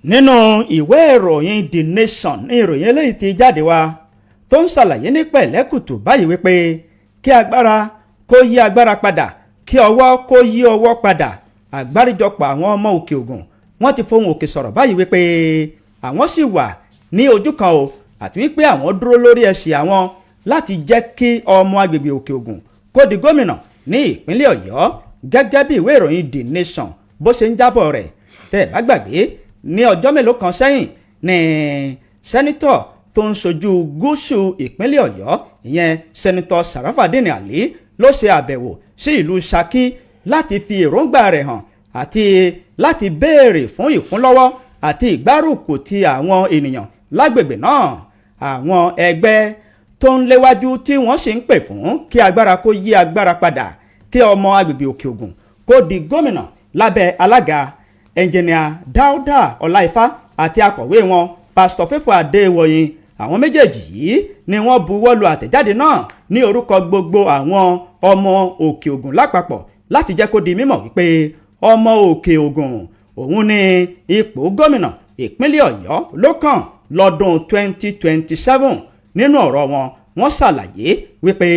Nínú ìwé ìròyìn The Nation ní ìròyìn eléyìí ti jáde wá, tó ń ṣàlàyé ní pẹ̀lẹ́kùtù báyìí wípé kí agbára kó yí agbára padà, kí ọwọ́ kó yí ọwọ́ padà. Àgbáríjọpọ̀ àwọn ọmọ Òkè Ògùn, wọ́n ti fohùn òkè sọ̀rọ̀ báyìí wípé àwọn sì wà ní ojú kan o, àti wípé àwọn dúró lórí ẹsẹ̀ àwọn láti jẹ́ kí ọmọ agbègbè Òkè Ògùn kó di gómìnà ní ìpínlẹ̀ Ọ̀yọ́, gẹ́gẹ́ bí ìwé ìròyìn The Nation bó ṣe ń jábọ̀ rẹ̀. Tẹ́ ẹ̀ bá gbàgbé, ní ọjọ́ mélòó kan sẹ́yìn ní senator tó ń ṣojú gúúsù ìpínlẹ̀ Ọ̀yọ́, ìyẹn Senator Sarafadeen Ali, ló ṣe àbẹ̀wò sí ìlú Ṣakí láti fi èròǹgbà rẹ̀ hàn àti láti béèrè fún ìkúnlọ́wọ́ àti ìgbárùkù ti àwọn ènìyàn lágbègbè náà. Àwọn ẹgbẹ́ tó ń léwájú tí wọ́n sì ń pè fún kí agbára kó yí agbára padà, kí ọmọ agbègbè Òkè Ògùn kó di gómìnà, lábẹ́ alága Ẹnjìnìà Dáúdà Ọláìfá àti akọ̀wé wọn, Pásítọ̀ Fífò Adéwọ̀yìn, àwọn méjèèjì yìí ni wọ́n buwọ́ lu àtẹ̀jáde náà ní orúkọ gbogbo àwọn ọmọ Òkè Ògùn lápapọ̀ láti jẹ́ kó di mímọ̀ wípé ọmọ Òkè Ògùn òun ní ipò gómìnà ìpínlẹ̀ Ọ̀yọ́ ló kàn lọ́dún 2027. Nínú ọ̀rọ̀ wọn, wọ́n ṣàlàyé wípé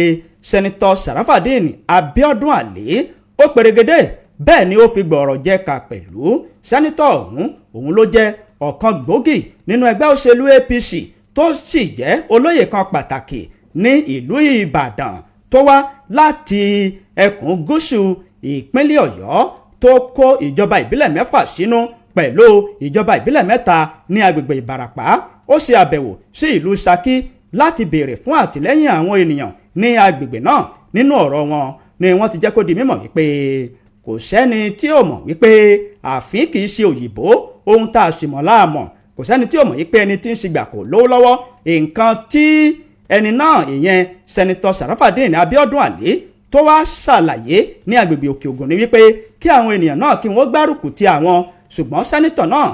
Senator Sarafadeen Abiodun Ali ó perégedé, bẹ́ẹ̀ ni ó fi gbọ̀rọ̀ jẹ́ ká pẹ̀lú. Senator ọ̀hún, òun ló jẹ́ ọ̀kan gbòógì nínú ẹgbẹ́ òṣèlú APC, tó sì jẹ́ olóyè kan pàtàkì ní ìlú Ìbàdàn, tó wá láti ẹkùn gúúsù ìpínlẹ̀ Ọ̀yọ́, tó kó ìjọba ìbílẹ̀ mẹ́fà sínú pẹ̀lú ìjọba ìbílẹ̀ mẹ́ta ní agbègbè Ìbàràpá. Ó ṣe àbẹ̀wò sí ìlú Ṣakí láti béèrè fún àtìlẹ́yìn àwọn ènìyàn ní agbègbè náà. Nínú ọ̀rọ̀ wọn ni wọ́n ti jẹ́ kó di mímọ̀ wípé kò sẹ́ni tí ò mọ̀ wípé àfín kì í ṣe òyìnbó, ohun tá a sì mọ̀ láàmọ̀. Kò sẹ́ni tí ò mọ̀ wípé ẹni tí ń ṣìgbà kò lówó lọ́wọ́. Nǹkan tí ẹni náà, ìyẹn Senator Sarafadeen Abiodun Ali, tó wá ṣàlàyé ní agbègbè Òkè Ògùn ni wípé kí àwọn ènìyàn náà kí wọ́n gbárùkù ti àwọn, ṣùgbọ́n senator náà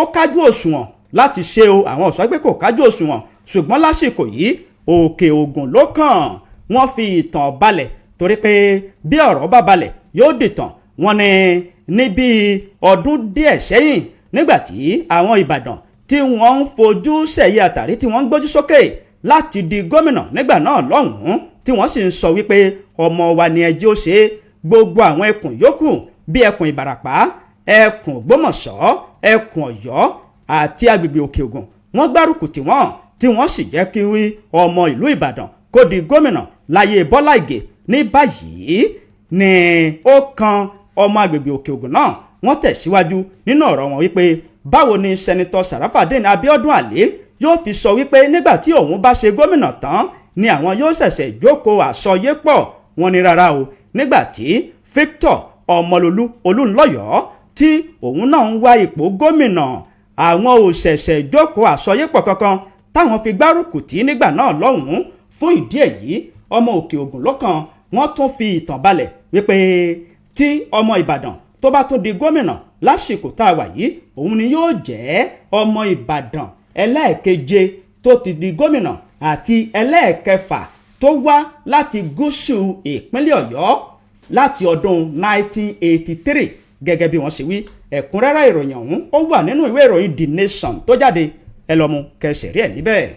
ó kájú òṣùwọ̀n láti ṣe o. Àwọn sọ pé kò kájú òṣùwọ̀n, ṣùgbọ́n lásìkò yìí, Òkè Ògùn ló kàn. Wọ́n fi ìtàn balẹ̀, torí pé bí ọ̀rọ̀ bá balẹ̀, yóò dìtàn. Wọ́n ní ní bí ọdún díẹ̀ sẹ́yìn, nígbà tí àwọn Ìbàdàn tí wọ́n ń fojú sẹ̀yẹ àtàrí, tí wọ́n ń gbójú sókè láti di gómìnà nígbà náà lọ́hùn-ún, tí wọ́n sì ń sọ wípé ọmọ wa ni ẹjẹ́ ó ṣe é, gbogbo àwọn ẹkùn yòókù bí ẹkùn Ìbàràpá, ẹkùn Ògbómọ̀ṣọ́, ẹkùn Ọ̀yọ́ àti agbègbè Òkè Ògùn, wọ́n gbárùkù tì wọ́n, tí wọ́n sì jẹ́ kí ọmọ ìlú Ìbàdàn kó di gómìnà láyé Bọ́lá Ìgè. Ní báyìí ni ó kan ọmọ agbègbè Òkè Ògùn náà. Wọ́n tẹ̀síwájú nínú ọ̀rọ̀ wọn wípé báwo ni Senator Sarafadeen Abiodun Ali yóò fi sọ wípé nígbà tí òun bá ṣe gómìnà tán ni àwọn yóò ṣẹ̀ṣẹ̀ jókòó àsọyépọ̀? Wọn ní rárá o. Nígbà tí Victor Ọmọlólú Olúnlọ́yọ̀ọ́, tí òun náà ń wá ipò gómìnà, àwọn ò ṣẹ̀ṣẹ̀ jókòó àsọyépọ̀ kankan táwọn fi gbárùkù tì nígbà náà lọ́hùn-ún. Fún ìdí èyí, ọmọ Òkè Ògùn lọ́kàn. Wọ́n tún fi ìtàn balẹ̀ wípé tí ọmọ Ìbàdàn tó bá tún di gómìnà lásìkò tá a wà yìí, òun ni yóò jẹ́ ọmọ Ìbàdàn ẹlẹ́ẹ̀keje tó ti di gómìnà àti ẹlẹ́ẹ̀kẹfà tó wá láti gúúsù ìpínlẹ̀ Ọ̀yọ́ láti ọdún 1983, gẹ́gẹ́ bí wọ́n ṣe wí. Ẹ̀kúnrẹ́rẹ́ ìròyìn ọ̀hún, ó wà nínú ìwé ìròyìn The Nation tó jáde. Ẹ lọ mú kẹsẹ̀ rí ẹ̀ níbẹ̀.